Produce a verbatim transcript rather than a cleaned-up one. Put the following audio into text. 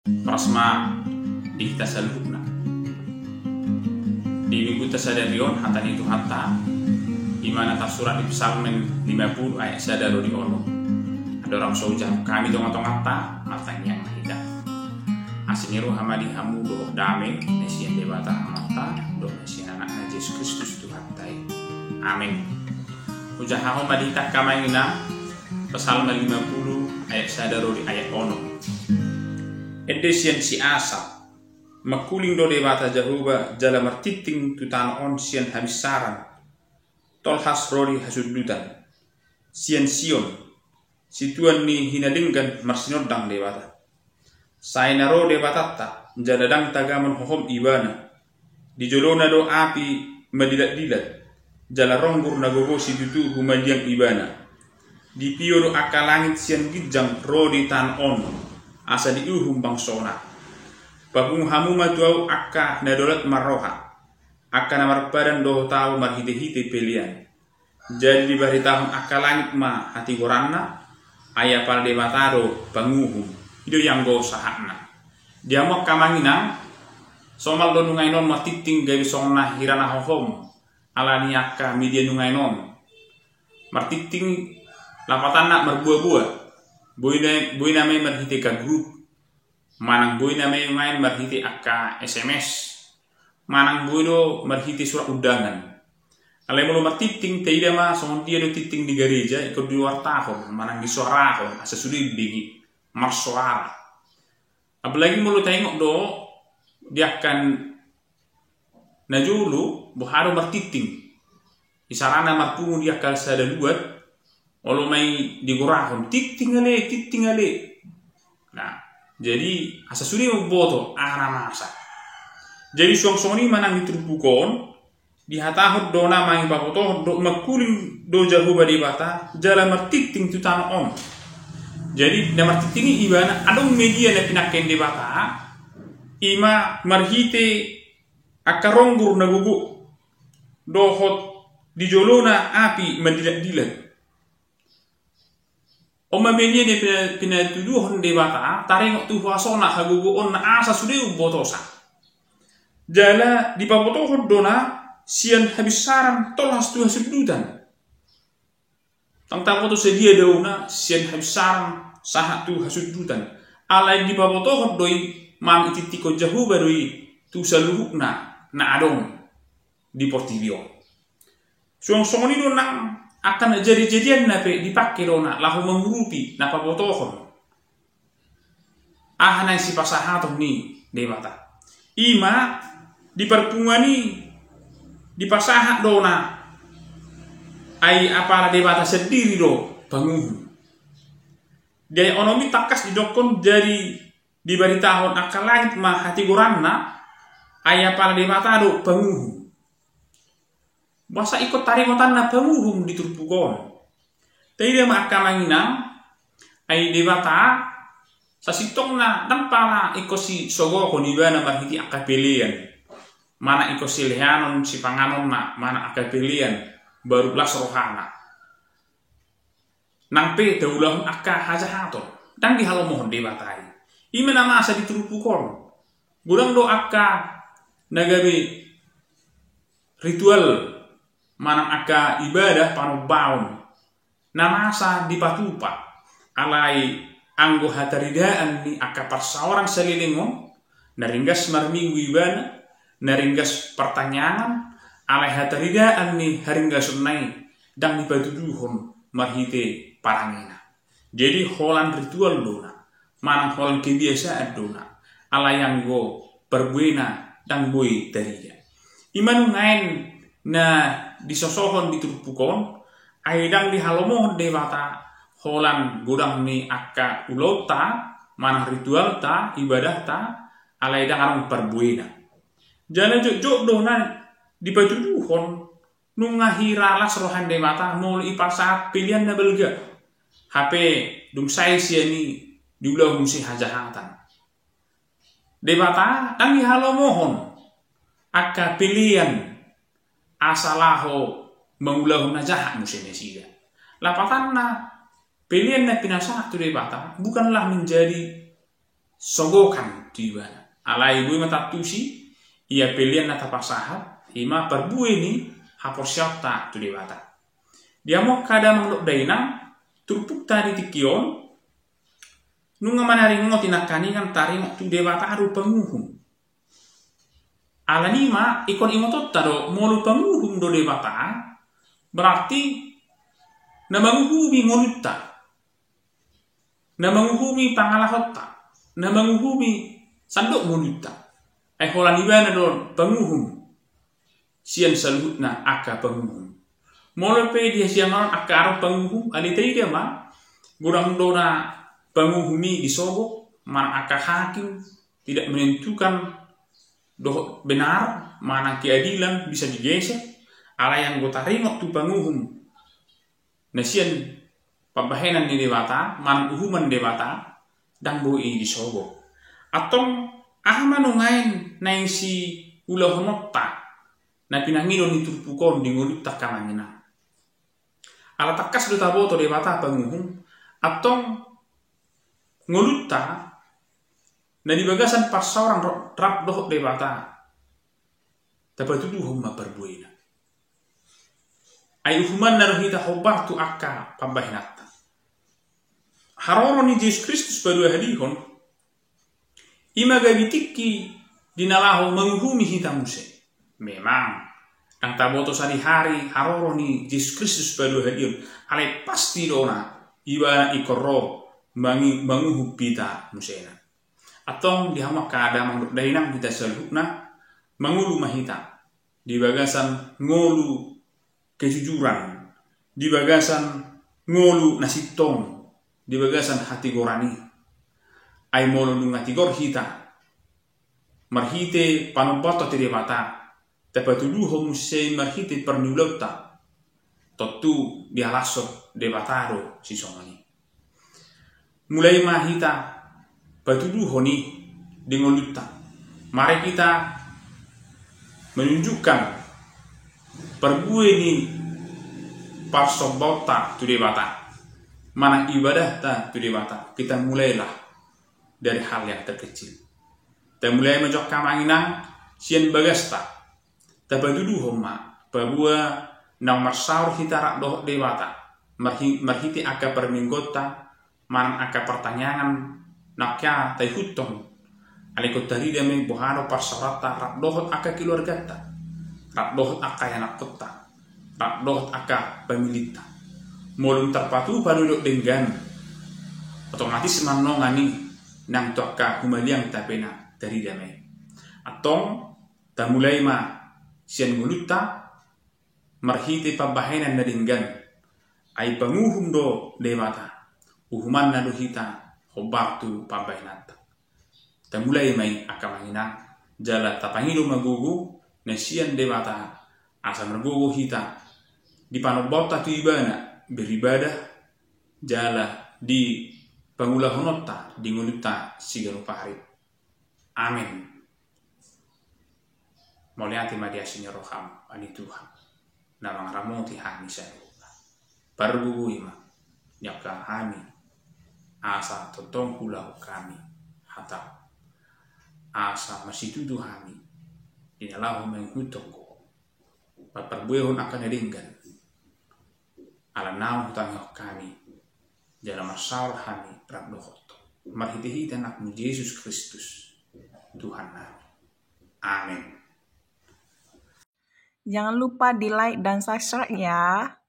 Horas ma di hita saluhutna. Di minggunta sadari on hata ni Tuhanta, i ma na tarsurat di Psalmen lima puluh ayat sada ro di onom. Andorang so hujahahon hami tongatonganta, martangiang ma hita. Asi ni roha ma di hamu dohot dame na sian Debata Amanta dohot na sian Anakna Jesus Kristus Tuhanta i. Amen. Hujahahon ma di hita angka amang inang, Psalmen lima puluh ayat sada ro di ayat onom. Ende sian si Asap. Mangkuling do Debata Jahowa jala martingting tu tano on sian habinsaran, tolhas ro di hasundutan. Sian Sion, situan ni hinadenggan marsinondang Debata. Sai na ro Debatanta, jala ndang tagamon hohom Ibana. Di jolona do api madilatdilat, jala ronggur na gogo situtu humaliang Ibana. Dipio do angka langit sian ginjang ro di tano on, asa diuhum bangsona. Papungu hamu ma tu ahu angka na dolat marroha, angka na marpadan dohot ahu marhitehite pelean. Jadi dibaritahon angka langit ma hatigoranna, ai apala Debata do panguhum. I do i anggo sahatna. Di hamu angka amang inang, somal do nuaeng on martingting gabe songon na hira na hohom, ala ni angka media nuaeng on. Martingting lapatanna marboaboa. Boi na, boi nama i marhite ka grup, manang boi nama i nuaeng marhite angka S M S, manang boi do marhite surat undangan. Alai molo martingting, taida ma songon dia do tingting di gareja, ingkon diwartahon, manang disoarahon, asa sude dibege, marsoara. Apalagi molo taingot do di angka na jolo, boha do martingting. Isarana marpungu di angka sada luat, olo ma i digorahon, tingting ale, tingting ale. Nah, jadi asa sude mamboto aha na masa. Jadi suang songon i ma nang di turpuk on, dihatahon do na mangipabotohon do mangkuling do Jahowa Debata, jala martingting tu tano on. Jadi na martingting i Ibana, adong media na pinangke Debata, i ma marhite angka ronggur na gogo, dohot di jolona api mandilatdilat. On ma media na pina-, pinatuduhon Debata, taringot tu huasona, hagogoonna, asa sude umbotosa. Jala dipabotohon do na sian habinsaran tolhas tu hasundutan. Ndang taboto sadia daona sian habinsaran sahat tu hasundutan. Alai dipabotohon do i, manang itingtinghon Jahowa do i tu saluhutna na adong di portibi on. Suang songon i do nang angka na jadi-jadianna pe dipangke do na laho mangurupi na pabotohon. Aha na sipasahaton ni Debata. I ma di parpunguan i dipasahat do na, ai apala Debata sandiri do panguhum. Di ayat onom i tangkas didokkon, jadi dibaritahon angka langit ma hatigoranna, ai apala Debata do panguhum. Boasa ingkon taringotanna panguhum di turpuk on? Taida ma angka amang inang, ai Debata sasintongna ndang pala ingkon sisogohon Ibana marhite angka pelean, manang ingkon sileanon sipanganonna manang angka pelean baru las rohana. Nang pe taulahon angka hajahaton, ndang dihalomohon Debata i. I ma na masa di turpuk on. Godang do angka na gabe ritual manang angka ibadah panombaon na masa dipatupa, alai anggo hataridaan ni angka parsaoran saleleng on, na ringgas marminggu ibana, na ringgas partangiangan, alai hataridaan ni haringgasonna i ndang dipatuduhon marhite parangena. Jadi holan ritual do na, manang holan kebiasaan do na, alai anggo parbuena ndang boi tarida. I ma nuaeng na disosohon di turpuk on, ai ndang dihalomohon Debata holan godang ni angka ulaonta, manang ritualta, ibadahta, alai ndang adong parbuena. Jala jotjot do na dipatuduhon nunga hira las roha ni Debata molo ipasahat pelean na balga. Hape dung sae sian i diulahon muse hajahatan. Debata ndang dihalomohon angka pelean asa laho mangulahon na jahat muse nasida. Lapatanna, pelean na pinasahat tu Debata bukanlah menjadi sogokan tu ibana. Alai boi ma taantusi, ia pelean na tapasahat, i ma parbue ni haporseaonta tu Debata. Di hamu angka damang dohot dainang, turpukta di tingki on, nunga manaringot nangkaningan taringot tu Debata do panguhum. Alani i ma, ingkon ingotonta do, molo panguhum do Debata, berarti na manguhumi ngolunta, na manguhumi pangalahonta, na manguhumi sandok ngolunta. Ai holan ibana do panguhum sian saluhutna angka panguhum. Molo pe di hasiangan on angka adong panguhum, alai taida ma, godang do na panguhum i disogok, manang angka hakim tidak menentukan dohot benar, manang keadilan bisa digeser, alai anggo taringot tu panguhum na sian pambahenan ni Debata, manang uhuman Debata, ndang boi i disogok. Antong, aha ma nuaeng naeng siulahononta na pinangido ni turpuk on di ngolunta angka amang inang? Ala tangkas do taboto Debata panguhum, antong ngolunta na di bagasan parsaoran ro-, rap dohot Debata, tapatuduhon ma parbuena. Ai uhumanna do hita hombar tu angka pambahenanta. Haroro ni Jesus Kristus paduahalihon, i ma gabe tingki di na laho manguhumi hita muse. Memang, ndang taboto sadihari haroro ni Jesus Kristus paduahalihon, alai pasti do na ibana ingkon ro mangi-, manguhum hita musena. Antong di hamu angka damang dohot dainang hita saluhutna, mangolu ma hita di bagasan ngolu kejujuran, di bagasan ngolu na sintong, di bagasan hatigoran i. Ai molo nunga tigor hita marhite panombaonta tu Debata, tapatuduhon muse i marhite parniulaonta, tontu dihalashon Debata do sisongon i. Mulai ma hita patuduhon i di ngolunta. Mari hita menunjukkan parbue ni parsombaonta tu Debata, manang ibadahta tu Debata. Kita mulailah dari hal yang terkecil. Tamulai ma jo angka amang inang sian bagasta. Tapatuduhon ma, paboa naung marsaor hita rap dohot Debata, marhi-, marhite angka parmingguonta, manang angka partangiangan, na angka taihuthon. Alai ingkon tarida ma i boha do parsaoranta rap dohot angka keluarganta, rap dohot angka ianakhonta, rap dohot angka familinta. Molo dung tarpatupa do didok denggan, otomatis ma nongan i nang tu angka humaliangta pe na tarida ma i. Antong, tamulai ma sian ngolunta, marhite pambahenan na denggan, ai panguhum do Debata, uhumanna do hita hombar tu pambahenanta. Tamulai ma i angka amang inang, jala tapangido ma gogo na sian Debata, asa margogo hita di panombaonta tu ibana, beribadah, jala di pangulahononta di ngolunta siganup ari. Amen. Mauliate ma di asi ni roham, ale Tuhan, na mangaramoti hami saluhutna. Pargogoi ma di angka hami, asa tongtong huulahon hami hatam, asa marsitutu hami di na laho mangihuthon Ho, marparbuehon angka na denggan. Ala naung hutangihon hami, jala marsaor hami rap dohot Ho, marhitehite Anakmu Jesus Kristus, Tuhannami. Amen. Jangan lupa di like dan subscribe ya.